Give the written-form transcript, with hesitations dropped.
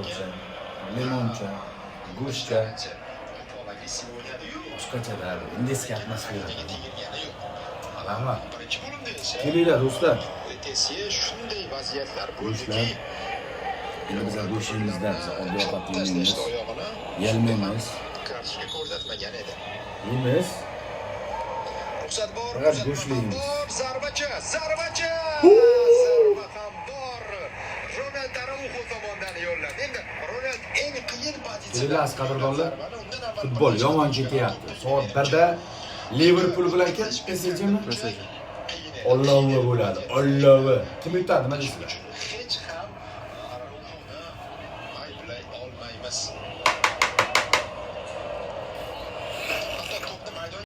Pomidorcha, limoncha, go'shtcha. Boshqacha-da, индейский atmosfera. Rahmat. Birinchi bo'limda esa Kelinglar, do'stlar. Kessie shunday vaziyatlar Go'shtlar. bo'ldiki, Endi bizlar go'sht yeymizda, biz oddiy ovqat yemaymiz. tashlashdi oyog'ini. Yelmaymiz. Kartochka ko'rsatmagan edi. Yeymiz. Ruxsat bor, Faqat ruxsat go'shtli ham yeymiz. bor, zarbachi, zarbachi! Zarba ham bor. Ronald Araujo tomonidan yo'llandi. Endi Ronald eng qiyin pozitsiyada. Kelinglar, aziz qadrdonlar. Zarbani undan avval Futbol yomon ketyapti. Soat 1 da Liverpool bilan kim? PSJmi? PSG. Ollovi bo'ladi. Ollovi. Kim yutadi, nima deysizlar?